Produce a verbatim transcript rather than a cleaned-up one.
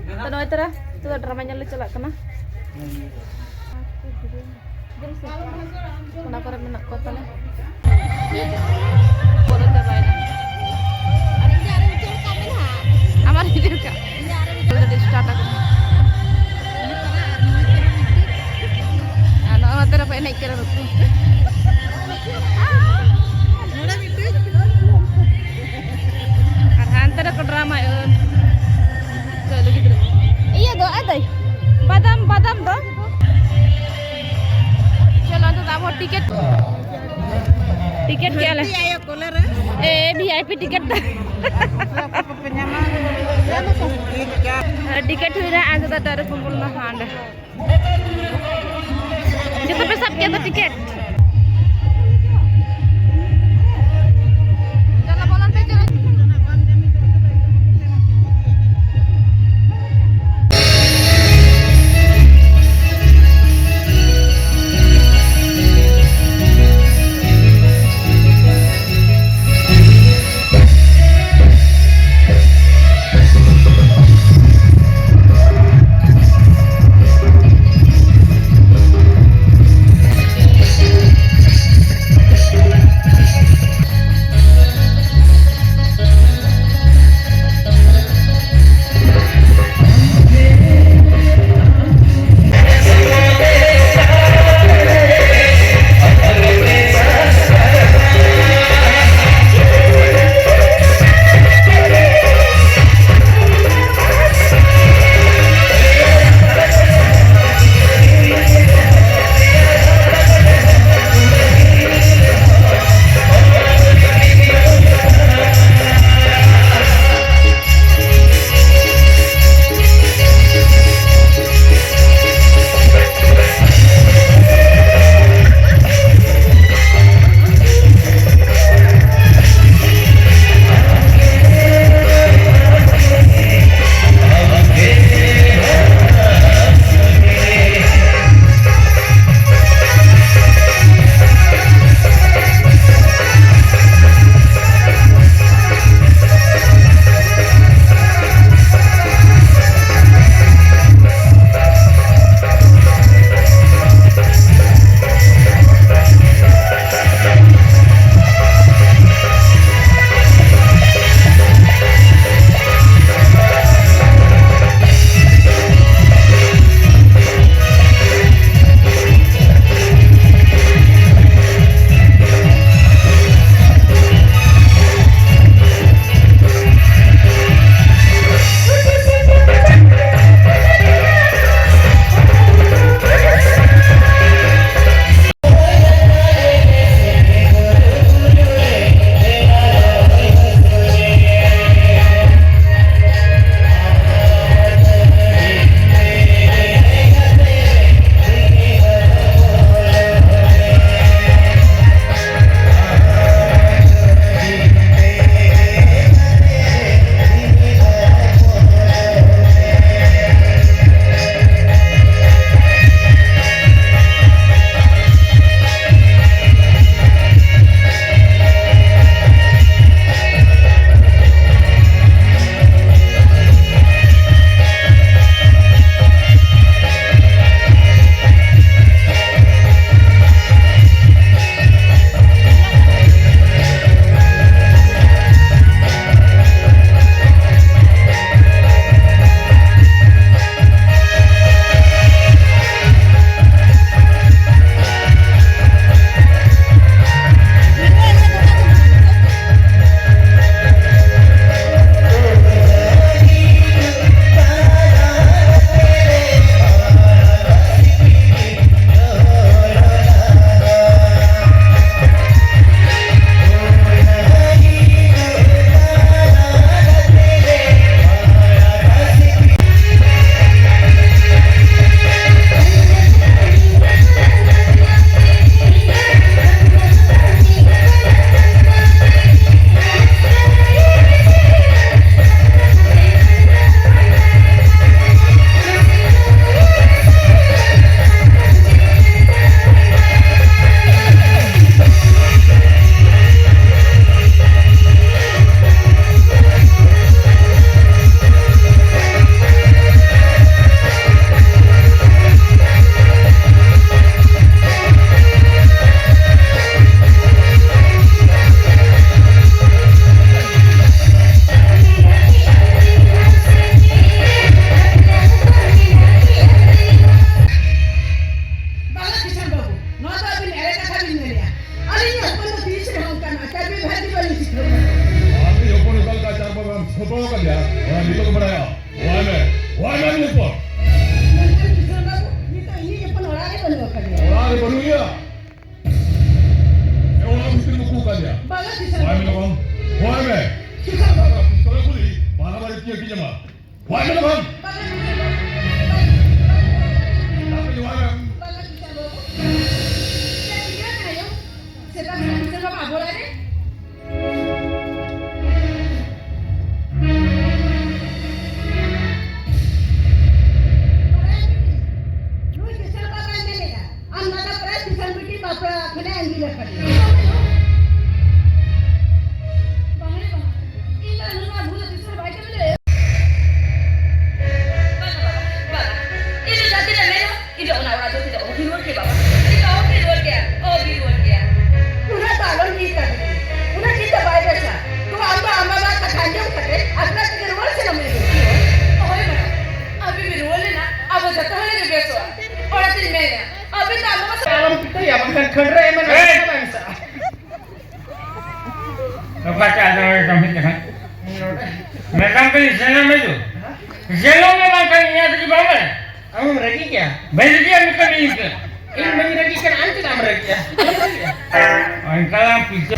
ᱛᱚ ᱱᱚᱜᱼᱚᱭ ᱛᱟᱨᱟ ᱱᱤᱛᱚᱜ ᱫᱚ ᱰᱨᱟᱢᱟ ᱧᱮᱞ ᱞᱮ ᱪᱟᱞᱟᱜ ᱠᱟᱱᱟ᱾ ᱚᱱᱟ ᱠᱚᱨᱮ ᱢᱮᱱᱟᱜ ᱠᱚᱣᱟ ᱛᱟᱞᱮ᱾ ᱯᱚᱨᱮ ᱪᱟᱵᱟᱭᱮᱱᱟ᱾ ᱟᱢᱟᱨ video ᱠᱟ? Already start ᱟᱠᱟᱱᱟ᱾ ᱟᱨ ᱱᱚᱜᱼᱚᱭ ᱱᱚᱛᱮ ᱨᱮᱠᱚ ᱮᱱᱮᱡ ᱠᱟᱱᱟ ᱱᱩᱠᱩ᱾ ᱟᱨ ᱦᱟᱱᱛᱮ ᱨᱮᱠᱚ ᱰᱨᱟᱢᱟᱭᱟ᱾ ᱪᱚᱞᱚ ᱜᱤᱫᱽᱨᱟᱹ᱾ ᱤᱭᱟᱹ ᱫᱚ ᱟᱫᱚᱭ ᱵᱟᱫᱟᱢ, ᱵᱟᱫᱟᱢ ᱫᱚ᱾ ᱪᱚᱞᱚ, ᱱᱤᱛᱚᱜ ᱫᱚ ᱟᱵᱚ ᱴᱤᱠᱤᱴ, ᱴᱤᱠᱤᱴ ᱠᱮᱜᱼᱟ ᱞᱮ᱾ ᱮ, VIP ᱴᱤᱠᱤᱴ ᱫᱚ᱾ ᱴᱤᱠᱤᱴ ᱦᱩᱭᱱᱟ, ᱟᱫᱚ ᱫᱚ direct ᱵᱚᱱ ᱵᱚᱞᱚᱱᱟ ᱦᱟᱸᱰᱮ᱾ ᱡᱚᱛᱚ ᱯᱮ ᱥᱟᱵ ᱠᱮᱫ ᱫᱚ ᱴᱤᱠᱤᱴ? ᱪᱚᱞᱚ, ᱵᱚᱞᱚᱱ ᱯᱮ, ᱪᱚᱞᱚ᱾ ᱠᱟᱹᱢᱤ ᱠᱟᱱᱟ᱾ ᱢᱮᱰᱟᱢ ᱠᱟᱹᱧ ᱥᱮᱱᱟ ᱢᱮ ᱫᱩ᱾ ᱡᱮᱞᱚ ᱢᱮ ᱵᱟᱝ ᱠᱟᱹᱧ ᱤᱧᱟᱹᱜ ᱫᱚ ᱵᱟᱝ ᱢᱮ᱾ ᱟᱢᱮᱢ ᱨᱟᱹᱜᱤ ᱜᱮᱭᱟ? ᱵᱟᱹᱧ ᱨᱟᱹᱜᱤᱭᱟ, ᱢᱮᱛᱟᱢ ᱤᱧ ᱠᱟᱹᱧ᱾ ᱤᱧ ᱵᱟᱹᱧ ᱨᱟᱹᱜᱤ ᱠᱟᱱᱟ, ᱟᱢ ᱪᱮᱫᱟᱜ ᱮᱢ ᱨᱟᱹᱜᱤᱭᱟ? ᱚᱱᱠᱟ ᱞᱟᱝ ᱯᱩᱭᱥᱟᱹ